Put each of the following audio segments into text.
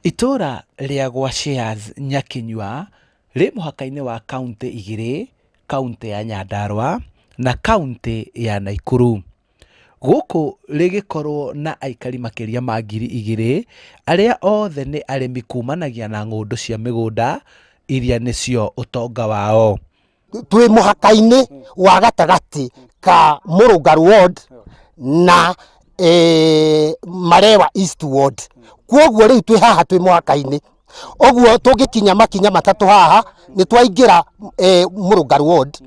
Itũũra rĩa gwa Shares Nyakinyua rĩ mũhaka-inĩ wa kauntĩ igĩrĩ, kauntĩ ya Nyandarua na kauntĩ ya Naikuru. Gũkũ rĩgĩkorwo na aikari makĩria ma 2000 arĩa othe nĩ arĩmi kumanagia na ng'ũndũ cia mĩgũnda iria nĩcio ũtonga wao. Twĩ mũhaka-inĩ wa gatagatĩ ka Mũrũngarũ ward na Marewa East ward. Kwoguo rĩu twĩ haha twĩ mũhaka-inĩ. Ũguo tũngĩkinya makinya matatũ haha nĩ twaingĩra Mũrũngarũ ward.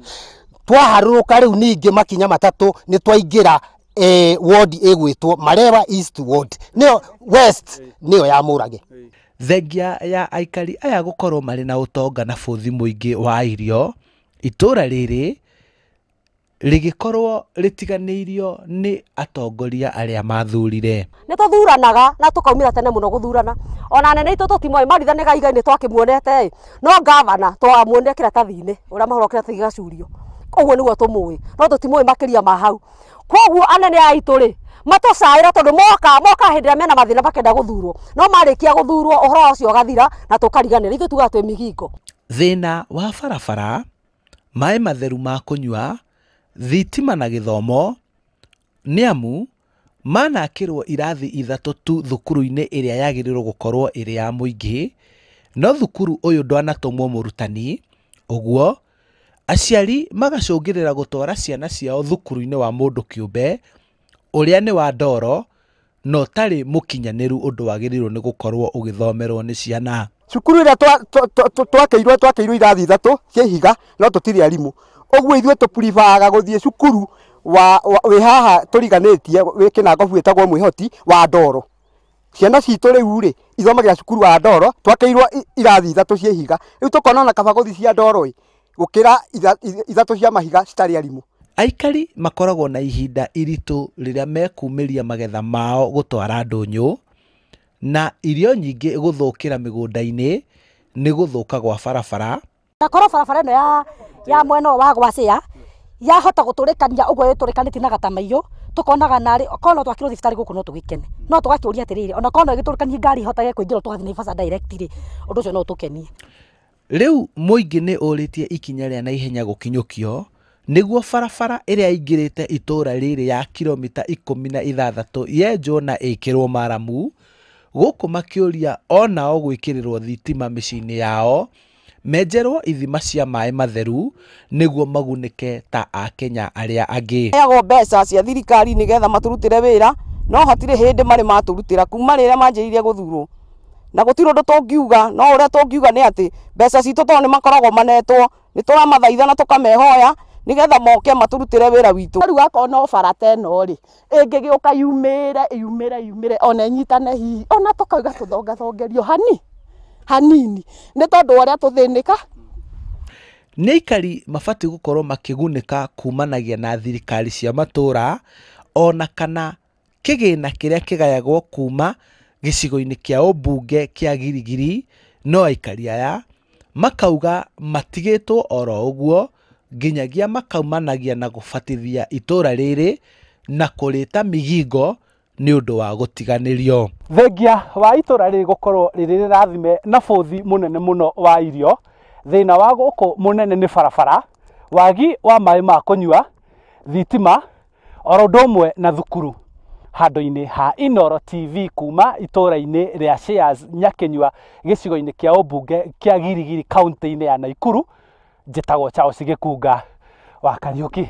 Twaharũrũka rĩu ningĩ makinya matatũ nĩ twaingĩra ward ĩgwĩtwo Marewa East ward. Nĩyo West nĩyo ya Mũrage. Thengia ya aikari aya gũkorwo marĩ na ũtonga na bũthi mũingĩ wa irio, itũũra rĩrĩ rĩgĩkorwo rĩtiganĩirio nĩ atongoria arĩa mathurire. Nĩ tũthuranaga na tũkaumĩra tene mũno gũthurana. Ona anene aitũ tũtimoĩ Maritha nĩ Gaigai nĩ twakĩmuonete ĩ, no gavana twamuonire kĩratathi-inĩ ũrĩa mahũragwo kĩratathi gĩgacurio. Ũguo nĩguo tũmũĩ, no tũtimũĩ makĩria ma hau. Kwoguo anene aitũ rĩ, matũcaĩra tondũ moka hĩndĩ ĩrĩa mena mathĩna makenda gũthurwo. No marĩkia gũthurwo ũhoro ũcio ũgathira na tũkariganĩra. Ithuĩ tugaga twĩ migingo. Thĩna wa barabara, maĩ matheru ma kũnyua, thitima na gĩthomo nĩ amu manakĩrwo irathi ithatũ tu thukuru-inĩ ĩrĩa yagĩrĩirwo gũkorwo ĩrĩ ya mũingĩ, no thukuru ũyũ ndwanatũmwo mũrutani, ũguo aciari magacũngĩrĩra gũtwara ciana ciao thukuru-inĩ wa mũndũ kĩũmbe ũrĩa nĩ wa ndoro na ũtarĩ mũkinyanĩru ũndũ wagĩrĩirwo nĩ gũkorwo ũgĩthomerwo nĩ ciana. Cukuru ĩrĩa twakĩirwo irathi ithatũ cia ihiga no tũtirĩ arimũ. Ũguo ithuĩ tũpuribaga gũthiĩ cukuru wĩ haha tũriganĩtie wĩ Kĩnangobu wĩtagwo Mwĩhoti wa ndoro. Ciana citũ rĩu rĩ ithomagĩra cukuru wa ndoro, twakĩirwo irathi ithatũ cia ihiga. Rĩu tũkona ona kaba gũthiĩ cia ndoro ĩ gũkĩra ithatũ cia mahiga citarĩ arimũ. Aikari makoragwo na ihinda iritũ rĩrĩa mekumĩria magetha mao gũtwara ndũnyũ na irio nyingĩ gũthũkĩra mĩgũnda-inĩ nĩ gũthũka gwa barabara. Na korwo barabara ĩno ya mwena ũyũ wa Gwacĩa yahota gũtũrĩkania ũguo ĩtũrĩkanĩtie na Gatamaiyũ, tũkonaga narĩ okorwo no twakĩrwo thibitarĩ gũkũ no tũgĩkene. No tũgakĩũria atĩrĩrĩ, ona korwo no ĩgĩtũrĩkanie ngari ĩhotage kũingĩra tũgathiĩ Naivasha direct rĩ, ũndũ ũcio no ũtũkenie. Rĩu mũingĩ nĩ ũrĩtie ikinya rĩa naihenya gũkinyũkio nĩguo barabara ĩrĩa ĩingĩrĩte itũũra rĩrĩ ya kilomita 16 yenjwo na ĩkĩrwo maramu, gũkũ makĩũria onao gwĩkĩrĩrwo thitima mĩciĩ-inĩ yao, menjerwo ithima cia maĩ matheru nĩguo magunĩke ta Akenya arĩa angĩ. Heagwo mbeca cia thirikari nĩgetha matũrutĩre wĩra, no hatirĩ hĩndĩ marĩ matũrutĩra kuma rĩrĩa manjĩrĩirie gũthurwo. Na gũtirĩ ũndũ tũngiuga, no ũrĩa tũngiuga nĩ atĩ mbeca citũ tondũ nĩ makoragwo manetwo, nĩ tũramathaitha na tũkamehoya nĩgetha moke matũrutĩre wĩra witũ. Rĩu akorwo no bara ta ĩno rĩ, ĩngĩgĩũka yumĩre, yumĩre, yumĩre, ona ĩnyitane hihi, ona tũkauga tũthongathongerio hanini, nĩ tondũ wa ũrĩa tũthĩnĩka. Nĩ aikari mabatiĩ gũkorwo makĩgunĩka kumanagia na thirikari cia matũũra ona kana kĩgĩna kĩrĩa kĩgayagwo kuma gĩcigo-inĩ kĩa ũmbunge kĩa Girigiri, no aikari aya makauga matigĩtwo oro ũguo nginyagia makaumanagia na gũbatithia itũũra rĩrĩ na kũrĩta migingo nĩ ũndũ wa gũtiganĩrio. Thengia wa itũũra rĩrĩ gũkorwo rĩrĩ rĩrathime na bũthi mũnene mũno wa irio, thĩna wa gũkũ mũnene nĩ barabara, wagi wa maĩ ma kũnyua, thitima, oro ũndũ ũmwe na thukuru. Handũ-inĩ ha Inooro TV kuma itũũra-inĩ rĩa Shares Nyakinyua gĩcigo-inĩ kĩa ũmbunge kĩa Girigiri kauntĩ-inĩ ya Naikuru, njĩtagwo Charles Gĩkunga wa Kariũki.